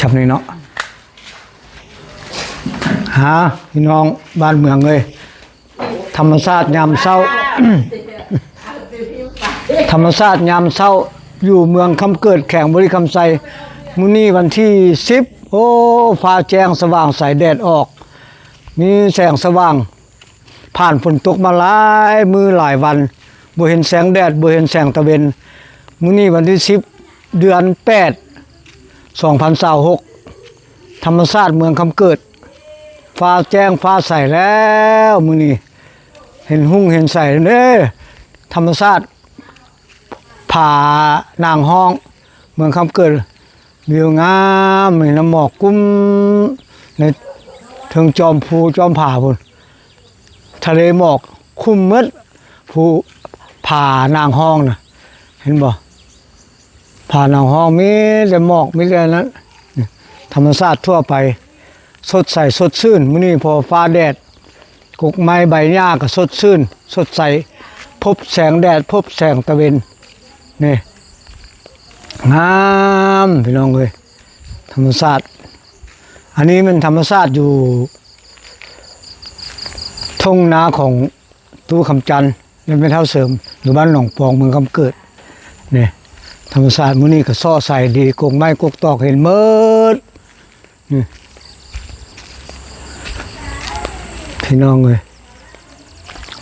ບນີ້ເນາະ ຫາ ພີ່ນ້ອງບ້ານເມືອງເອີຍ ທຳມະຊາດຍາມເຊົ້າ ທຳມະຊາດຍາມເຊົ້າ ຢູ່ເມືອງຄຳເກີດ ແຂວງບໍລິຄຳໄຊ. ມື້ນີ້ວັນທີສິບ ໂອ້ ຟ້າແຈ້ງສະຫວ່າງໃສ ແດດອອກ ມີແສງສະຫວ່າງ. ຜ່ານຝົນຕົກມາຫຼາຍມື້ຫຼາຍວັນ ບໍ່ເຫັນແສງແດດ ບໍ່ເຫັນແສງຕາເວັນ. ມື້ນີ້ວັນທີສິບ ເດືອນແປດ ສອງພັນຊາວຫົກ ທຳມະຊາດເມືອງຄຳເກີດ ຟ້າແຈ້ງຟ້າໃສແລ້ວມື້ນີ້ ເຫັນຮຸ່ງເຫັນໃສເດ້. ທຳມະຊາດຜານາງຮ້ອງ ເມືອງຄຳເກີດ ວິວງາມ ມີນ້ຳໝອກກຸ້ມໃນເທິງຈອມພູຈອມຜາພຸ້ນ ທະເລໝອກຄຸມໝົດ ພູຜານາງຮ້ອງນະ ເຫັນບໍ່? ຜານາງຮ້ອງມີແຕ່ໝອກ ມີແຕ່ນັ້ນ ທຳມະຊາດທົ່ວໄປ ສົດໃສສົດຊື່ນ. ມື້ນີ້ພໍຟ້າແດດ ກົກໄມ້ໃບຫຍ້າກໍສົດຊື່ນສົດໃສ ພົບແສງແດດ ພົບແສງຕາເວັນ ນີ້ ງາມ ພີ່ນ້ອງເອີຍ ທຳມະຊາດ. ອັນນີ້ແມ່ນທຳມະຊາດຢູ່ທົ່ງນາຂອງຕູ້ຄຳຈັນ ແລະ ແມ່ເຖົ້າເສີມ ຢູ່ບ້ານໜອງປອງ ເມືອງຄຳເກີດ ນີ້ ທຳມະຊາດມື້ນີ້ກໍເຊາະໃສດີ ກົກໄມ້ກົກຕອກເຫັນໝົດ. ນີ້ ພີ່ນ້ອງເອີຍ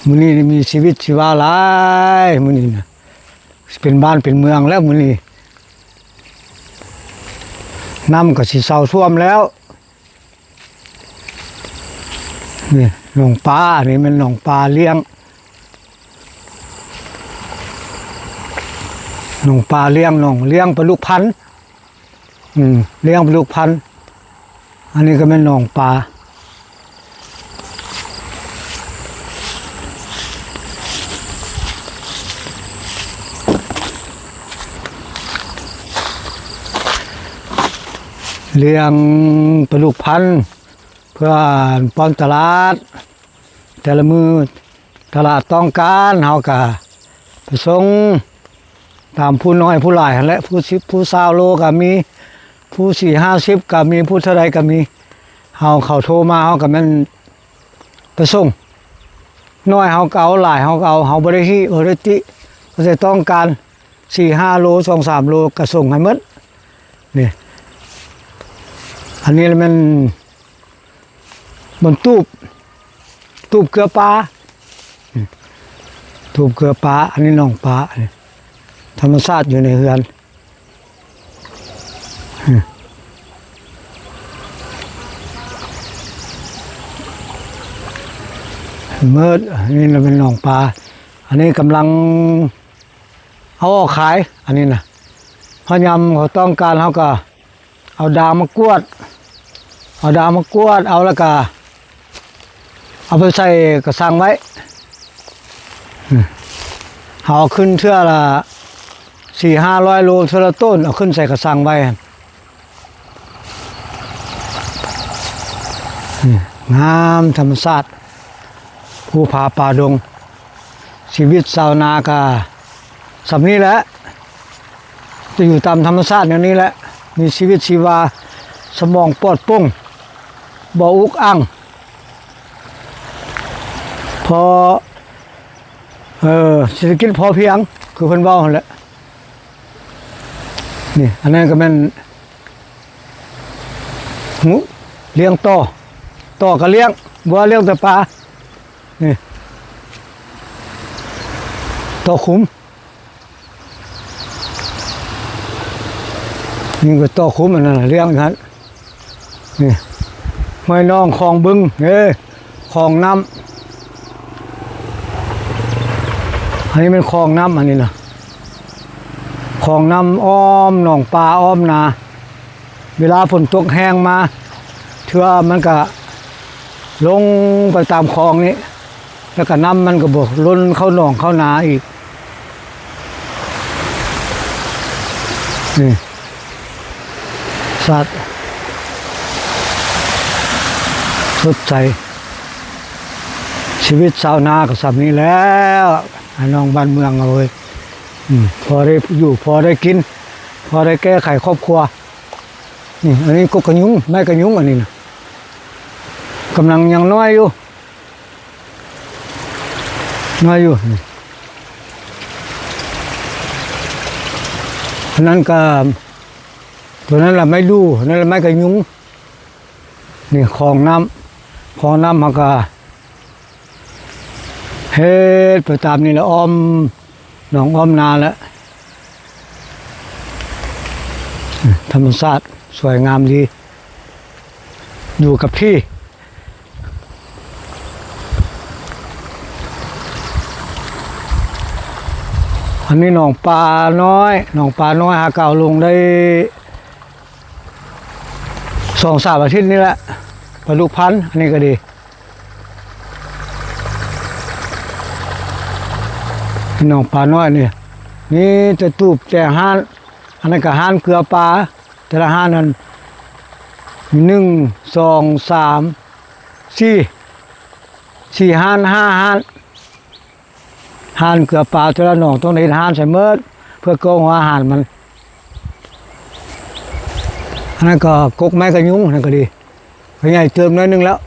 ມື້ນີ້ມີຊີວິດຊີວາຫຼາຍ ມື້ນີ້ນະ ເປັນບ້ານເປັນເມືອງແລ້ວມື້ນີ້ ນ້ຳກໍຊິເຊົາຖ້ວມແລ້ວ. ນີ້ໜອງປາ ອັນນີ້ແມ່ນໜອງປາລ້ຽງ ໜອງປາລ້ຽງ ໜອງລ້ຽງປາດຸກພັນ ອືມ ລ້ຽງປາດຸກພັນ. ອັນນີ້ກໍແມ່ນໜອງປາ ລ້ຽງປາດຸກພັນ ເພື່ອປ້ອນຕະຫຼາດ ແຕ່ລະມື້ຕະຫຼາດຕ້ອງການ ເຮົາກະໄປສົ່ງຕາມຜູ້ນ້ອຍຜູ້ຫຼາຍຫັ້ນແຫຼະ ຜູ້ສິບຜູ້ຊາວໂລກະມີ ຜູ້ສີ່ຫ້າສິບກະມີ ຜູ້ເທົ່າໃດກະມີ. ເຮົາ ເຂົາໂທມາ ເຮົາກະແມ່ນໄປສົ່ງ ນ້ອຍເຮົາກະເອົາ ຫຼາຍເຮົາກະເອົາ ເຮົາບໍ່ໄດ້ຮີ ບໍ່ໄດ້ຕິ ແຕ່ຕ້ອງການສີ່ຫ້າໂລ ສອງສາມໂລກະສົ່ງໃຫ້ໝົດ. ນີ້ ອັນນີ້ລະແມ່ນ ມັນຕູບ ຕູບເກືອປາ ອືມ ຕູບເກືອປາ. ອັນນີ້ໜອງປາ ອັນນີ້ທຳມະຊາດຢູ່ໃນເຮືອນ ອືມ ເໝິດ. ອັນນີ້ລະແມ່ນໜອງປາ ອັນນີ້ກຳລັງເອົາອອກຂາຍ ອັນນີ້ນະ ເພາະຍາມເຂົາຕ້ອງການ ເຮົາກະ ເອົາດາງມາກວດ ເອົາດາງມາກວດ ເອົາແລ້ວກະເອົາໄປໃສ່ກະສັງໄວ້ ເຮົາເອົາຂຶ້ນເທື່ອລະສີ່ຫ້າຮ້ອຍໂລ ເທື່ອລະໂຕນ ເອົາຂຶ້ນໃສ່ກະສັງໄວ້ ງາມທຳມະຊາດ ພູຜາປ່າດົງ. ຊີວິດຊາວນາກະສ່ຳນີ້ແຫຼະ ຈະຢູ່ຕາມທຳມະຊາດແນວນີ້ແຫຼະ ມີຊີວິດຊີວາ ສະໝອງປອດໂປ່ງ ບໍ່ອຸກອັ່ງ ພໍ ເອີ ເສດຖະກິດພໍພຽງ ຄືເພິ່ນເວົ້າຫັ້ນແຫຼະ. ນີ້ ອັນນັ້ນກໍແມ່ນ ຫູ ລ້ຽງຕໍ່ ຕໍ່ກໍລ້ຽງ ບໍ່ວ່າລ້ຽງແຕ່ປາ ນີ້ ຕໍ່ຂຸມ ນີ້ກໍຕໍ່ຂຸມ ອັນນັ້ນລ້ຽງຢູ່ຫັ້ນ ນີ້ ຫ້ວຍໜອງ ຄອງບຶງ ເອີ ຄອງນ້ຳ ອັນນີ້ແມ່ນຄອງນ້ຳ ອັນນີ້ນະ ຄອງນ້ຳອ້ອມໜອງປາ ອ້ອມນາ ເວລາຝົນຕົກແຮງມາ ເທື່ອມັນກະລົງໄປຕາມຄອງນີ້ ແລ້ວກະນ້ຳມັນກະບໍ່ລົ້ນເຂົ້າໜອງເຂົ້ານາອີກ ນີ້ ສັດສົດໃສ ຊີວິດຊາວນາກໍສ່ຳນີ້ແຫຼະ ອ້າຍນ້ອງບ້ານເມືອງເອີຍ ອືມ ພໍໄດ້ຢູ່ ພໍໄດ້ກິນ ພໍໄດ້ແກ້ໄຂຄອບຄົວ ນີ້ ອັນນີ້ກົກກະຍຸງ ໄມ້ກະຍຸງ ອັນນີ້ນະ ກຳລັງຍັງນ້ອຍຢູ່ ນ້ອຍຢູ່ ນີ້ ອັນນັ້ນກະ ຕົວນັ້ນລະໄມ້ດູ່ ອັນນັ້ນລະໄມ້ກະຍຸງ. ນີ້ຄອງນ້ຳ ຄອງນ້ຳເຮົາກະເຮັດໄປຕາມນີ້ລະ ອ້ອມໜອງອ້ອມນາລະ ທຳມະຊາດສວຍງາມດີ ຢູ່ກັບທີ່. ອັນນີ້ໜອງປານ້ອຍ ໜອງປານ້ອຍ ຫາກະເອົາລົງໄດ້ ສອງສາມອາທິດນີ້ແຫຼະ ປາດຸກພັນ ອັນນີ້ກະດີ ໜອງປານ້ອຍນີ້ ມີແຕ່ຕູບແຕ່ຮ້ານ ອັນນັ້ນກະຮ້ານເກືອປາ ແຕ່ລະຮ້ານນັ້ນ ໜຶ່ງ ສອງ ສາມ ສີ່ ສີ່ຮ້ານ ຫ້າຮ້ານ. ຮ້ານເກືອປາແຕ່ລະໜອງຕ້ອງໄດ້ເຮັດຮ້ານໃສ່ໝົດ ເພື່ອກອງຫົວອາຫານມັນ. ອັນນັ້ນກໍກົກໄມ້ກະຍຸງ ອັນນັ້ນກໍດີ ກໍໃຫຍ່ເຕີບໜ້ອຍໜຶ່ງແລ້ວ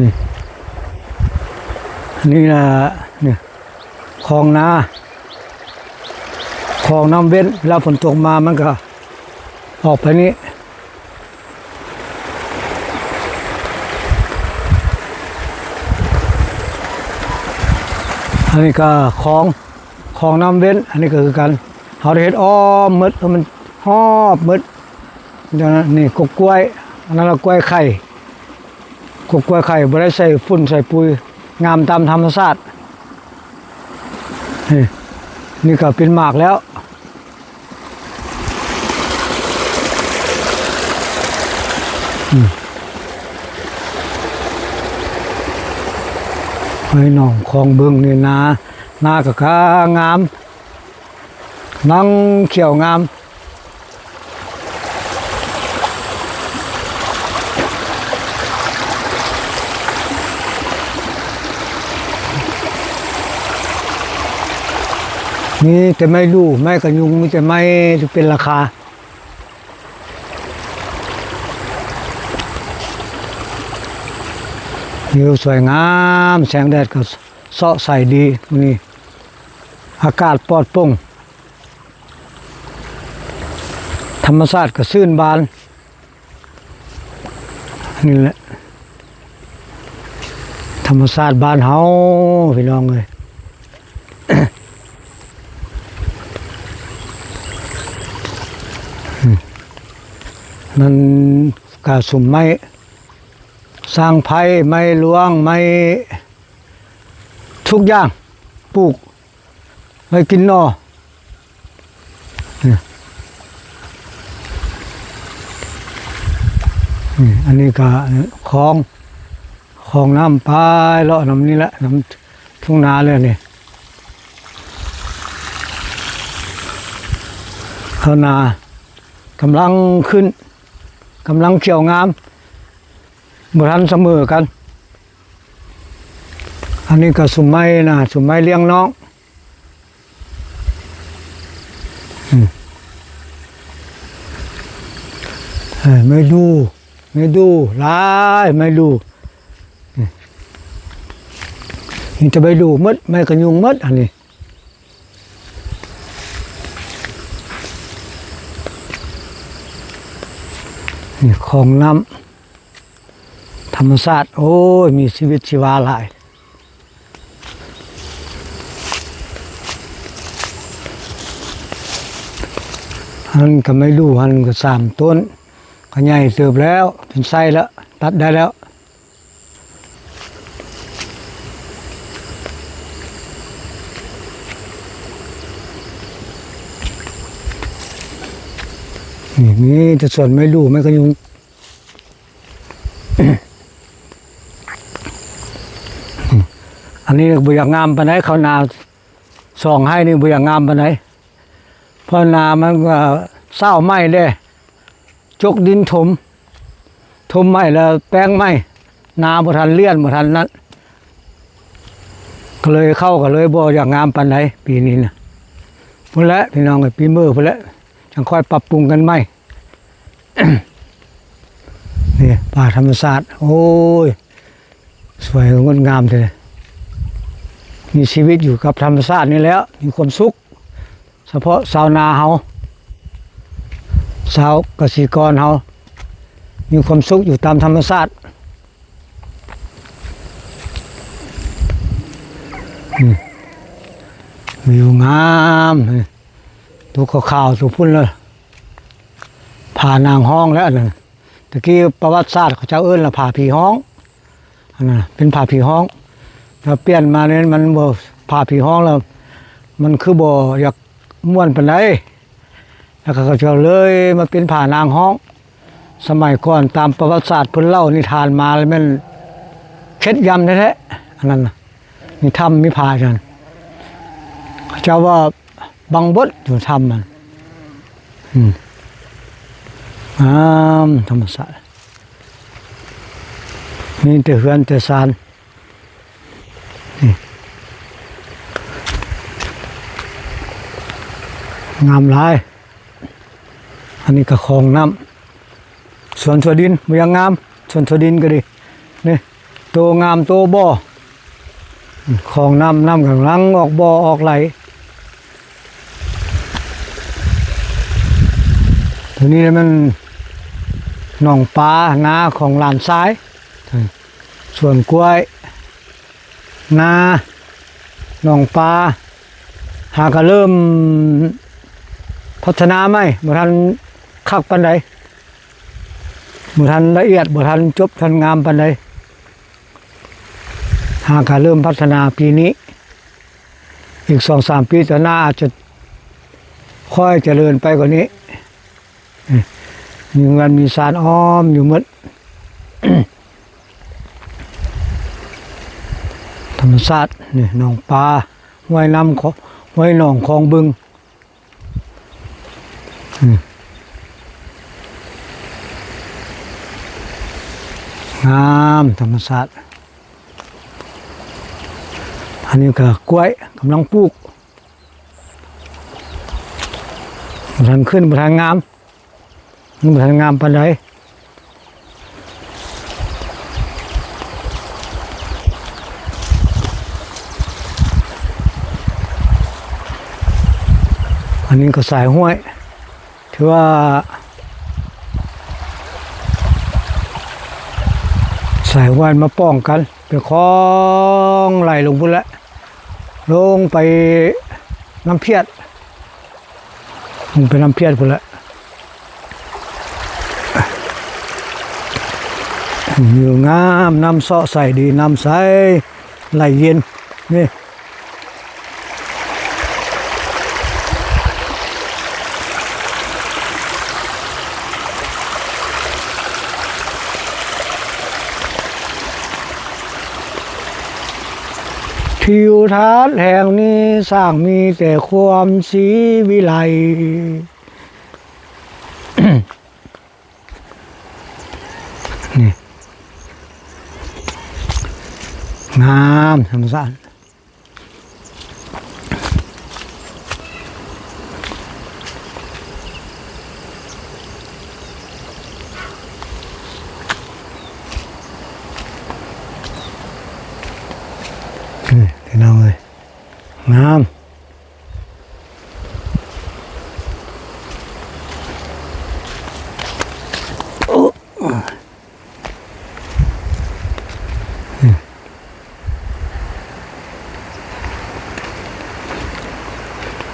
ນີ້ ອັນນີ້ນະ ນີ້ ຄອງນາ ຄອງນ້ຳເວັ້ນ ເວລາຝົນຕົກມາມັນກໍອອກໄປນີ້. ອັນນີ້ກໍຄອງ ຄອງນ້ຳເວັ້ນ ອັນນີ້ກໍຄືກັນ ເຮົາໄດ້ເຮັດອ້ອມໝົດ ໃຫ້ມັນຮອບໝົດ. ນີ້ກົກກ້ວຍ ອັນນັ້ນລະກ້ວຍໄຂ່ ກົກກ້ວຍໄຂ່ ບໍ່ໄດ້ໃສ່ຝຸ່ນໃສ່ປຸຍ ງາມຕາມທຳມະຊາດ. ນີ້ ນີ້ກໍເປັນໝາກແລ້ວ. ອືມ ໃຫ້ນ້ອງຄອງເບິ່ງນີ້ນາ ນາກໍກະງາມ ນັ່ງຂຽວງາມ. ມີແຕ່ໄມ້ດູ່ ໄມ້ກະຍຸງ ມີແຕ່ໄມ້ທີ່ເປັນລາຄາ. ວິວສວຍງາມ ແສງແດດກໍເຊາະໃສດີມື້ນີ້ ອາກາດປອດໂປ່ງ ທຳມະຊາດກໍຊື່ນບານ. ນີ້ແຫຼະ ທຳມະຊາດບ້ານເຮົາ ພີ່ນ້ອງເອີຍ. ນັ້ນກະສຸມໄມ້ ສ້າງໄຟ ໄມ້ລວງ ໄມ້ທຸກຢ່າງ ປູກໄວ້ກິນໜໍ່. ນີ້ ນີ້ ອັນນີ້ກະຄອງ ຄອງນ້ຳໄປເລາະນຳນີ້ແຫຼະ ນຳທົ່ງນາເລີຍນີ້. ເຂົ້ານາກຳລັງຂຶ້ນ ກຳລັງຂຽວງາມ ບໍ່ທັນສະເໝີກັນ. ອັນນີ້ກໍສຸມໄມ້ນະ ສຸມໄມ້ລ້ຽງນ້ອງ. ອືມ ເອີ ໄມ້ດູ່ ໄມ້ດູ່ ຫຼາຍ ໄມ້ດູ່. ອືມ ມີແຕ່ໄມ້ດູ່ໝົດ ໄມ້ກະຍຸງໝົດ ອັນນີ້. ນີ້ ຄອງນ້ຳ ທຳມະຊາດ ໂອ້ຍ ມີຊີວິດຊີວາຫຼາຍ. ຫັ້ນກໍໄມ້ດູ່ ຫັ້ນກໍສາມຕົ້ນ ກໍໃຫຍ່ເຕີບແລ້ວ ເປັນໄຊແລ້ວ ຕັດໄດ້ແລ້ວ. ນີ້ ມີແຕ່ສວນໄມ້ດູ່ ໄມ້ກະຍຸງ. ອັນນີ້ບໍ່ຢາກງາມປານໃດ ເຂົ້ານາສອງໄຮ່ນີ້ບໍ່ຢາກງາມປານໃດ ເພາະນາມັນກໍຊາວໄມ້ເດ້ ຈົກດິນຖົມ ຖົມໄມ້ແລ້ວແປງໄມ້ ນາບໍ່ທັນລ້ຽນ ບໍ່ທັນນັ້ນ ກໍເລີຍ ເຂົ້າກໍເລີຍບໍ່ຢາກງາມປານໃດປີນີ້ນະ. ພຸ້ນແຫຼະ ພີ່ນ້ອງເອີຍ ປີເມີພຸ້ນແຫຼະ. ຈັ່ງຄ່ອຍປັບປຸງກັນໃໝ່. ນີ້ປ່າທຳມະຊາດ ໂອ້ຍ ສວຍງົດງາມແທ້ ມີຊີວິດຢູ່ກັບທຳມະຊາດນີ້ແຫຼະ ມີຄວາມສຸກ. ສະເພາະຊາວນາເຮົາ ຊາວກະສິກອນເຮົາ ມີຄວາມສຸກຢູ່ຕາມທຳມະຊາດ. ອືມ ວິວງາມ ໂຕຂາວໆ ໂຕພຸ້ນລະ ຜານາງຮ້ອງແລ້ວ ອັນນັ້ນ ຕະກີ້ປະຫວັດສາດເຂົາເຈົ້າເອີ້ນວ່າຜາຜີຮ້ອງ ອັນນັ້ນເປັນຜາຜີຮ້ອງ. ແລ້ວປ່ຽນມານີ້ມັນບໍ່ ຜາຜີຮ້ອງແລ້ວ ມັນຄືບໍ່ຢາກມ່ວນປານໃດ ແລ້ວເຂົາເຈົ້າເລີຍມາເປັນຜານາງຮ້ອງ. ສະໄໝກ່ອນຕາມປະຫວັດສາດເພິ່ນເລົ່ານິທານມາແລ້ວແມ່ນເຄັດຢຳແທ້ໆ ອັນນັ້ນນະ ມີຖ້ຳມີຜາຊັ້ນ ເຂົາເຈົ້າວ່າ ບັງບົດຢູ່ຖ້ຳມັນ ອືມ ງາມທຳມະຊາດ ມີແຕ່ເຮືອນແຕ່ຊານ ນີ້ ງາມຫຼາຍ. ອັນນີ້ກໍຄອງນ້ຳ ສວນຖົ່ວດິນ ບໍ່ຢາກງາມ ສວນຖົ່ວດິນກໍດີ ນີ້ ໂຕງາມໂຕບໍ່ ຄອງນ້ຳ ນ້ຳກຳລັງອອກບໍ່ອອກໄຫຼ. ໂຕນີ້ແມ່ນໜອງປາ ນາຂອງຫຼານຊາຍ ສວນກ້ວຍ ນາ ໜອງປາ ຫາກະເລີ່ມພັດທະນາໃໝ່ ບໍ່ທັນຄັກປານໃດ ບໍ່ທັນລະອຽດ ບໍ່ທັນຈົບທັນງາມປານໃດ ຫາກະເລີ່ມພັດທະນາປີນີ້ ອີກສອງສາມປີຕໍ່ໜ້າອາດຈະຄ່ອຍຈະເລີນໄປກວ່ານີ້. ມີເຮືອນມີຊານອ້ອມຢູ່ໝົດ ທຳມະຊາດ ນີ້ໜອງປາ ຫ້ວຍນ້ຳ ຫ້ວຍໜອງ ຄອງບຶງ ອືມ ງາມທຳມະຊາດ. ອັນນີ້ກໍກ້ວຍກຳລັງປູກ ບໍ່ທັນຂຶ້ນ ບໍ່ທັນງາມ ມັນບໍ່ທັນງາມປານໃດ. ອັນນີ້ກໍສາຍຫ້ວຍ ຖືວ່າສາຍຫ້ວຍມາປ້ອງກັນ ເປັນຄອງໄຫຼລົງພຸ້ນແຫຼະ ລົງໄປນ້ຳພຽດ ລົງໄປນ້ຳພຽດພຸ້ນແຫຼະ. ວິວງາມ ນ້ຳເຊາະໃສດີ ນ້ຳໃສໄຫຼເຢັນ ນີ້ ທິວທັດແຫ່ງນີ້ຊ່າງມີແຕ່ຄວາມສີວິໄລ. ນີ້ ງາມທຳມະຊາດ. ນີ້ພີ່ນ້ອງເອີຍ ງາມ.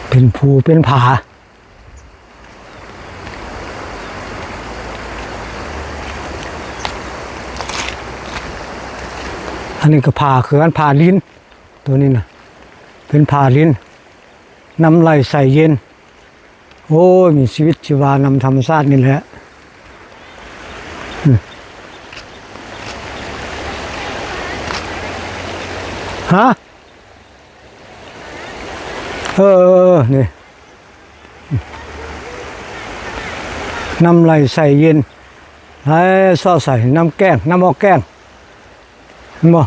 ເປັນພູເປັນຜາ ອັນນີ້ກໍຜາຄືກັນ ຜາລິນ ໂຕນີ້ນະ ເປັນຜາລິນ ນ້ຳໄຫຼໃສເຢັນ. ໂອ້ຍ ມີຊີວິດຊີວານຳທຳມະຊາດນີ້ແຫຼະ. ຮະ ເອີ ນີ້ ນ້ຳໄຫຼໃສເຢັນ ໄຫຼຊອກໃສ ນ້ຳແກ້ງ ນ້ຳອອກແກ້ງ. ເຫັນບໍ່?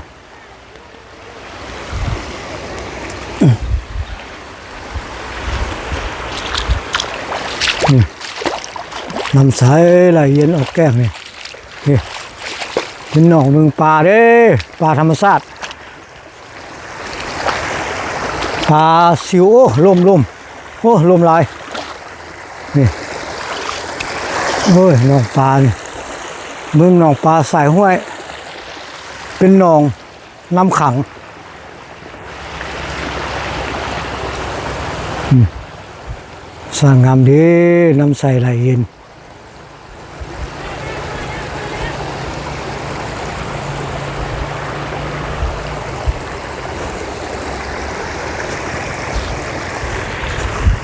ນ້ຳໃສໄຫຼເຢັນອອກແກ້ງນີ້ ນີ້ ເປັນໜອງໜຶ່ງປາເດ້ ປາທຳມະຊາດ ປາຊິວ ໂອ້ ລົມ ລົມ ໂອ້ ລົມຫຼາຍ ນີ້ ໂອ້ຍ ໜອງປານີ້ ເບິ່ງໜອງປາສາຍຫ້ວຍ ເປັນໜອງ ນ້ຳຂັງ ອືມ ສ້າງງາມເດ້ ນ້ຳໃສໄຫຼເຢັນ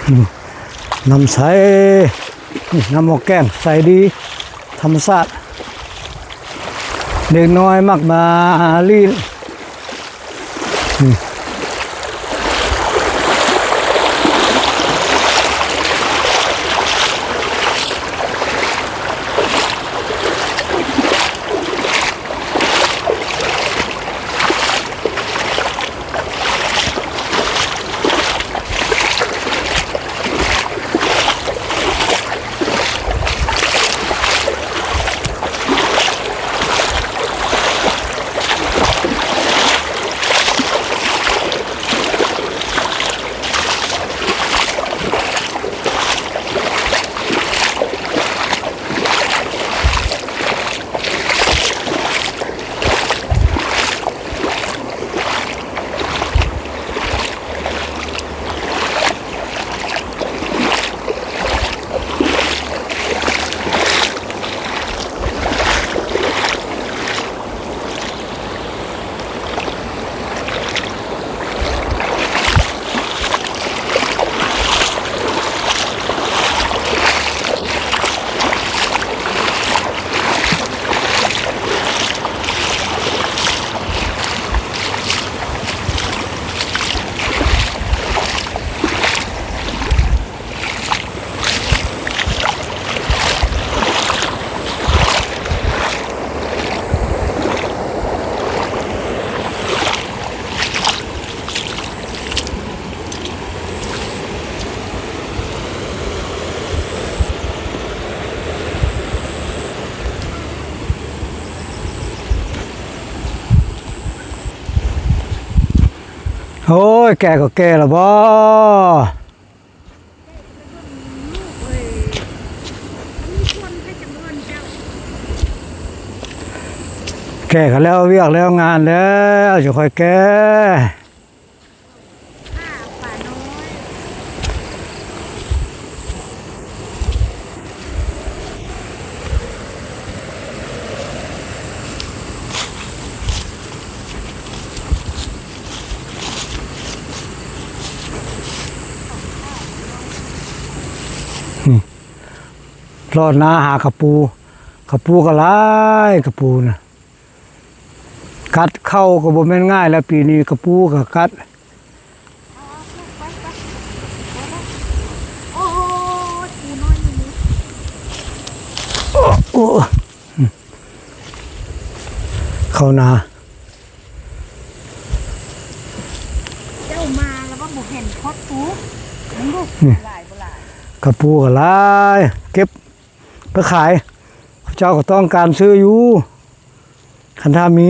ອືມ ນ້ຳໃສ ນີ້ ນ້ຳໝໍ້ແກ້ງ ໃສດີ ທຳມະຊາດ ເດັກນ້ອຍມັກມາຫຼິ້ນ ນີ້. ໂອ້ຍ ແກ່ກໍແກ່ແລ້ວບໍ? ແກ່ກໍແລ້ວວຽກແລ້ວງານແລ້ວ ຈັ່ງຄ່ອຍແກ່. ອືມ ລອດໜ້າຫາກະປູ ກະປູກໍຫຼາຍ ກະປູນະ ກັດເຂົ້າກໍບໍ່ແມ່ນງ່າຍແລ້ວ ປີນີ້ກະປູກໍກັດ. ໂອ້ ເຂົ້ານາ ເຈົ້າມາແລ້ວບໍ່ເຫັນຄອດປູ ເບິ່ງດູ ນີ້ ຫຼາຍບໍ່ຫຼາຍ ກະປູກໍຫຼາຍ ເກັບໄປຂາຍ ເຂົາເຈົ້າກໍຕ້ອງການຊື້ຢູ່. ຄັນຖ້າມີ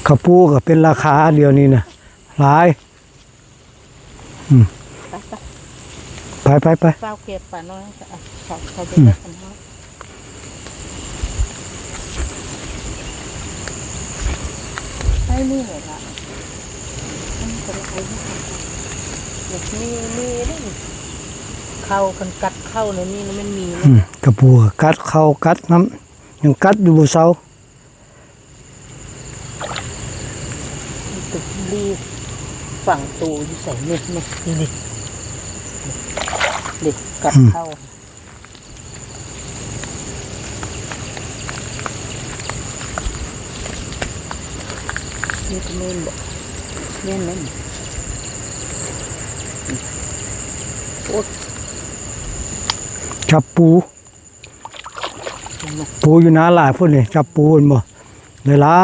ເຂົ້າປູກະເປັນລາຄາດຽວນີ້ນະ ຫຼາຍ ອືມ ໄປ ໄປ ໄປ ໄປ ຟ້າວເກັບປານ້ອຍ ເຂົາ ເຂົາຈະໄດ້ກັນເຮົາ ໃຫ້ນີ້ແຫຼະລະ ມັນກໍໄດ້ ນີ້ ນີ້ເດ້ ເຂົ້າ ຄັນກັດເຂົ້າແນວນີ້ນະ ມັນມີ ອືມ ກະປູກະກັດເຂົ້າກັດນຳ ຍັງກັດຢູ່ບໍ່ເຊົາ ມັນຕົວທີ່ລີ້ ຝັງໂຕຢູ່ໃສ ນີ້ ນີ້ ນີ້ ນີ້ ນີ້ ກັດເຂົ້າ ອືມ ນີ້ກໍແມ່ນບໍ່ ແມ່ນແລ້ວນີ້ ໂອ້ຍ ຈັບປູ. ປູຢູ່ນາຫຼາຍພຸ້ນນີ້ ຈັບປູເຫັນບໍ່ ຫຼາ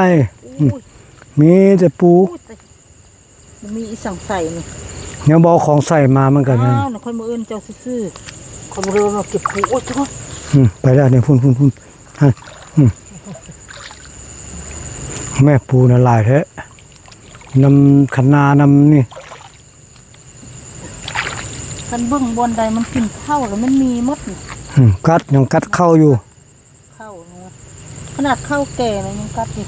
ຍໆ ອືມ ໂອ້ຍ ມີແຕ່ປູ ໂອ້ຍ ແຕ່ບໍ່ມີອີ່ສັງໃສ່ນີ້ ແນວບໍ່ເອົາຂອງໃສ່ມາ ມັນກໍນັ້ນ. ອ້າວ ຂ້ອຍມາເອີ້ນເຈົ້າຊື່ໆ ຂ້ອຍບໍ່ໄດ້ວ່າມາເກັບພູ. ໂອ້ຍ ໂທ້ ອືມ ໄປແລ້ວນີ້ ພຸ້ນໆໆ ຫັ້ນ ອືມ ແມ່ ປູນະຫຼາຍແທ້ ນຳຄັນນາ ນຳນີ້. ຄັນເບິ່ງບ່ອນໃດມັນກິນເຂົ້າແລ້ວມັນມີໝົດ. ອືມ ກັດ ຍັງກັດເຂົ້າຢູ່. ເຂົ້ານະ ຂະໜາດເຂົ້າແກ່ນະຍັງກັດຢູ່.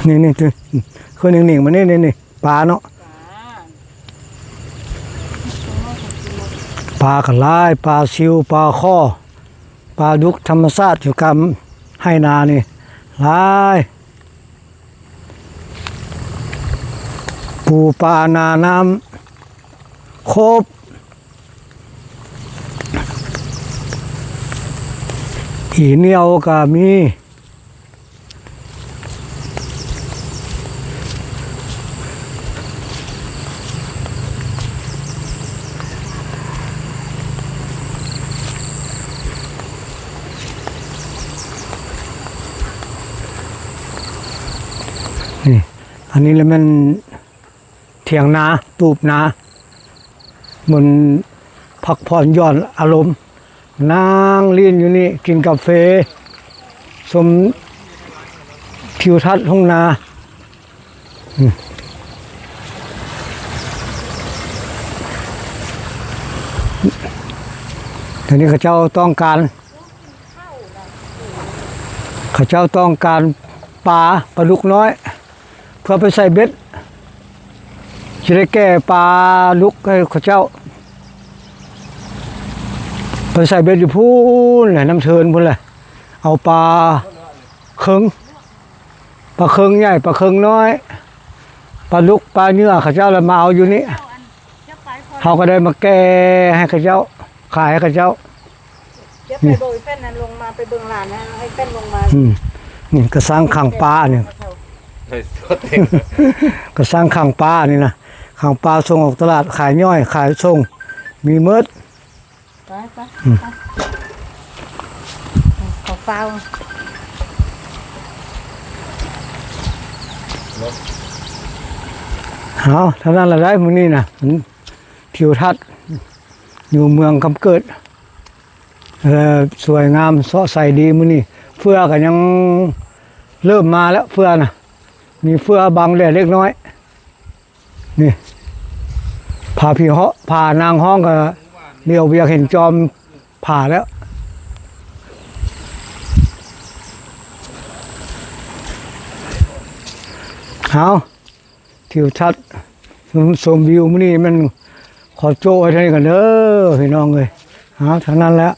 ນີ້ໆ ຄື ຄືໜິ່ງໆ ມານີ້ ນີ້ໆ ປາເນາະ. ປາກໍຫຼາຍ ປາຊິວ ປາຄໍ່ ປາດຸກທຳມະຊາດຢູ່ກາງໄຮ່ນານີ້ຫຼາຍ. ປູປາໜານ້ຳຄົບ ອີ່ໜຽວກໍມີ. ນີ້ ອັນນີ້ລະແມ່ນຖຽງນາ ຕູບນາ ບ່ອນພັກຜ່ອນຢ່ອນອາລົມ ນັ່ງຫຼິ້ນຢູ່ນີ້ ກິນກາເຟ ຊົມທິວທັດທົ່ງນາ. ອືມ ດຽວນີ້ເຂົາເຈົ້າຕ້ອງການ ເຂົາເຈົ້າຕ້ອງການປາ ປາດຸກນ້ອຍ ເພື່ອໄປໃສ່ເບັດ ຊິໄດ້ແກ່ປາດຸກໃຫ້ເຂົາເຈົ້າ ໄປໃສ່ເບັດຢູ່ພຸ້ນແຫຼະ ນ້ຳເທີນພຸ້ນແຫຼະ ເອົາປາເຄິງ ປາເຄິງໃຫຍ່ ປາເຄິງນ້ອຍ ປາດຸກ ປາເຫຍື່ອ ເຂົາເຈົ້າລະມາເອົາຢູ່ນີ້ ເຮົາກໍໄດ້ມາແກ່ໃຫ້ເຂົາເຈົ້າ ຂາຍໃຫ້ເຂົາເຈົ້າ. ເກັບໄປ ອືມ ໂບຍແຟນນັ້ນລົງມາ ໄປເບິ່ງຫຼານນະ ໃຫ້ແຟນລົງມາ. ອືມ ນີ້ກະສັງຂັງປານີ້ ກະສັງຂັງປານີ້ນະ ຂັງປາສົ່ງອອກຕະຫຼາດ ຂາຍຍ່ອຍ ຂາຍສົ່ງ ມີໝົດ. ໄປ ໄປ ອືມ ໄປ ເອົາຟ້າວ ເອົາ ເທົ່ານັ້ນລະໄດ໋ ມື້ນີ້ນະ ທິວທັດຢູ່ເມືອງຄຳເກີດ ເອີ ສວຍງາມ ສອດໃສດີມື້ນີ້. ເຟືອກໍຍັງເລີ່ມມາແລ້ວ ເຟືອນະ ມີເຟືອບັງແດດເລັກນ້ອຍ. ນີ້ ຜາຜີເຫາະ ຜານາງຮ້ອງກໍຫຼຽວວຽກເຫັນຈອມຜາແລ້ວ. ເອົາ ທິວທັດ ຊົມ ຊົມວິວມື້ນີ້ແມ່ນຂໍໂຈະໄວ້ເທົ່ານີ້ກ່ອນເດີພີ່ນ້ອງເອີຍ. ເອົາ ເທົ່ານັ້ນແຫຼະ.